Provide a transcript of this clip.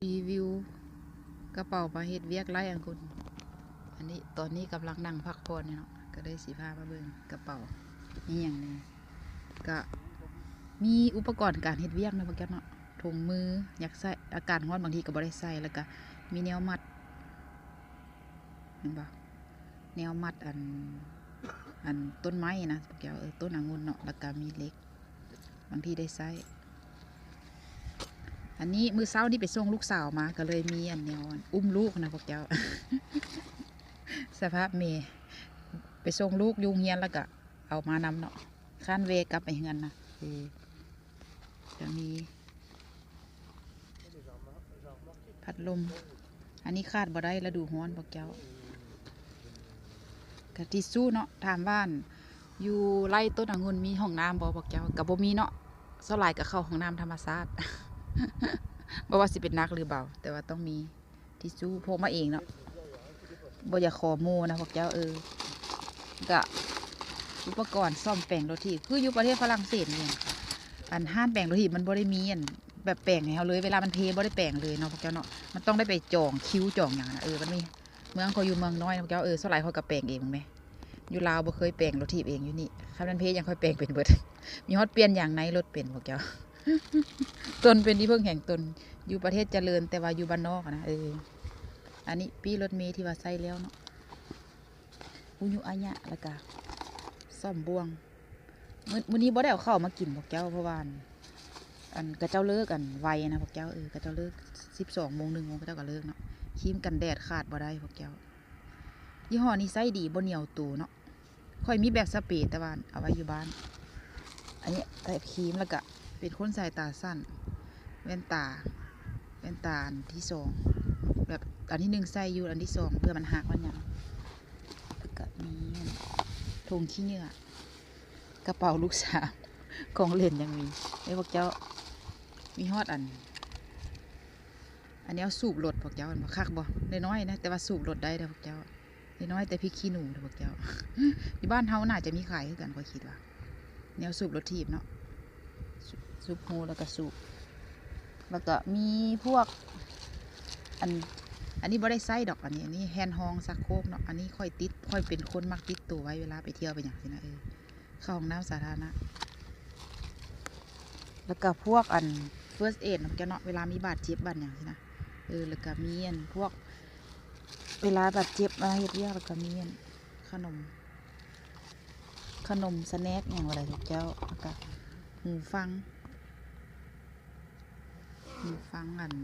ຣີວິວກະເປົາມາເຮັດວຽກໄລ່ອັງຄຸນ. ອັນນີ້ ຕອນນີ້ກຳລັງນັ່ງພັກຜ່ອນຢູ່ເນາະ ກະເລີຍຊິພາມາເບິ່ງກະເປົາມີຫຍັງແດ່. ກະມີອຸປະກອນການເຮັດວຽກເນາະພວກເຈົ້າເນາະ, ຖົງມື ຢາກໃສ່ ອາກາດຮ້ອນບາງທີກະບໍ່ໄດ້ໃສ່. ແລ້ວກະມີແນວມັດ ເຫັນບໍ່? ແນວມັດອັນ ອັນຕົ້ນໄມ້ນະພວກເຈົ້າ ເອີ ຕົ້ນອະງຸ່ນເນາະ. ແລ້ວກະມີເຫຼັກ ບາງທີໄດ້ໃຊ້. ອັນນີ້ມື້ເຊົ້ານີ້ໄປສົ່ງລູກສາວມາ ກະເລີຍມີອັນແນວອັນອຸ້ມລູກນະພວກເຈົ້າ. ສະພາບແມ່ ໄປສົ່ງລູກຢູ່ໂຮງຮຽນ ແລ້ວກະເອົາມານຳເນາະ, ຄ້ານແວ່ກັບໄປເຮືອນນະ. ເອີ ກະມີພັດລົມ ອັນນີ້ຂາດບໍ່ໄດ້ລະດູຮ້ອນພວກເຈົ້າ. ກະທິຊຊູເນາະ. ຖາມວ່າ ຢູ່ໄລ່ຕົ້ນອະງຸ່ນມີຫ້ອງນ້ຳບໍ່ພວກເຈົ້າ? ກະບໍ່ມີເນາະ, ສ່ວນຫຼາຍກະເຂົ້າຫ້ອງນ້ຳທຳມະຊາດ ບໍ່ວ່າຊິເປັນໜັກຫຼືເບົາ ແຕ່ວ່າຕ້ອງມີທິຊຊູ ພກມາເອງເນາະ, ບໍ່ຢາກຂໍໝູ່ນະພວກເຈົ້າ. ເອີ ກະອຸປະກອນສ້ອມແປງລົດຖີບ ຄືຢູ່ປະເທດຝຣັ່ງເສດນີ້ ອັນຮ້ານແປງລົດຖີບມັນບໍ່ໄດ້ມີອັນແບບແປງໃຫ້ເຮົາເລີຍ, ເວລາມັນເພບໍ່ໄດ້ແປງເລີຍເນາະພວກເຈົ້າເນາະ, ມັນຕ້ອງໄດ້ໄປຈອງຄິວຈອງຫຍັງນະ. ເອີ ມັນມີ ເມືອງຂ້ອຍຢູ່ເມືອງນ້ອຍນະພວກເຈົ້າ. ເອີ ສ່ວນຫຼາຍຂ້ອຍກະແປງເອງແມ. ຢູ່ລາວບໍ່ເຄີຍແປງລົດຖີບເອງ, ຢູ່ນີ້ຄັນແມ່ນເພຫຍັງຂ້ອຍແປງເປັນເບິດ, ມີຮອດປ່ຽນຢາງໃນລົດເປັນພວກເຈົ້າ. ຕົນເປັນທີ່ເພິ່ງແຫ່ງຕົນ. ຢູ່ປະເທດຈະເລີນ ແຕ່ວ່າຢູ່ບ້ານນອກນະ. ເອີ ອັນນີ້ປີ້ລົດເມທີ່ວ່າໃຊ້ແລ້ວເນາະ, ອຸຍຸອາຍະ ແລ້ວກະສ້ອມບ່ວງ. ມື້ ມື້ນີ້ບໍ່ໄດ້ເອົາເຂົ້າມາກິນພວກເຈົ້າ ເພາະວ່າ ອັນ ອັນ ເຂົາເຈົ້າເລີກອັນໄວນະພວກເຈົ້າ. ເອີ ເຂົາເຈົ້າເລີກສິບສອງໂມງ ໜຶ່ງໂມງ ເຂົາເຈົ້າກະເລີກເນາະ. ຄຣີມກັນແດດຂາດບໍ່ໄດ້ພວກເຈົ້າ. ຍີ່ຫໍ້ນີ້ໃຊ້ດີ ບໍ່ໜຽວໂຕເນາະ. ຂ້ອຍມີແບບສະເປ ແຕ່ວ່າເອົາໄວ້ຢູ່ບ້ານ. ອັນນີ້ໃຊ້ຄຣີມ ແລ້ວກະເປັນຄົນສາຍຕາສັ້ນ, ແວ່ນຕາ ແວ່ນຕາອັນທີສອງ ແບບອັນທີໜຶ່ງໃສ່ຢູ່, ອັນທີສອງເພື່ອມັນຫັກມັນຫຍັງ. ແລ້ວກະມີຖົງຂີ້ເຫຍື້ອ, ກະເປົາລູກສາວ, ຂອງຫຼິ້ນຍັງມີເດ້ພວກເຈົ້າ. ມີຮອດອັນ ອັນແນວສູບລົດພວກເຈົ້າ ເຫັນບໍ່? ຄັກບໍ່? ນ້ອຍໆນະ ແຕ່ວ່າສູບລົດໄດ້ເດີພວກເຈົ້າ. ນ້ອຍໆ ແຕ່ພິກຂີ້ໜູເດີພວກເຈົ້າ. ຢູ່ບ້ານເຮົາໜ້າຈະມີຂາຍຄືກັນ ຂ້ອຍຄິດວ່າ ແນວສູບລົດຖີບເນາະ, ສູບ ສູບຮູ ແລ້ວກະສູບ. ແລ້ວກະມີພວກ ອັນ ອັນນີ້ບໍ່ໄດ້ໃຊ້ດອກ, ອັນນີ້ ອັນນີ້ແຮນຮອງຊັກໂຄກເນາະ. ອັນນີ້ຂ້ອຍຕິດ ຂ້ອຍເປັນຄົນມັກຕິດໂຕໄວ້ເວລາໄປທ່ຽວໄປຫຍັງຊີ້ນະ. ເອີ ເຂົ້າຫ້ອງນ້ຳສາທາລະນະ. ແລ້ວກະພວກອັນ ເຟີສເອດ ນຳແກເນາະ ເວລາມີບາດເຈັບບາດຫຍັງຊີ້ນະ. ເອີ ແລ້ວກະມີອັນພວກ ເວລາບາດເຈັບມາເຮັດວຽກ ແລ້ວກະມີອັນຂະໜົມ ຂະໜົມສະແນັກຫຍັງວ່າໄດ້ພວກເຈົ້າ. ແລ້ວກະຫູຟັງ ຫູຟັງອັນ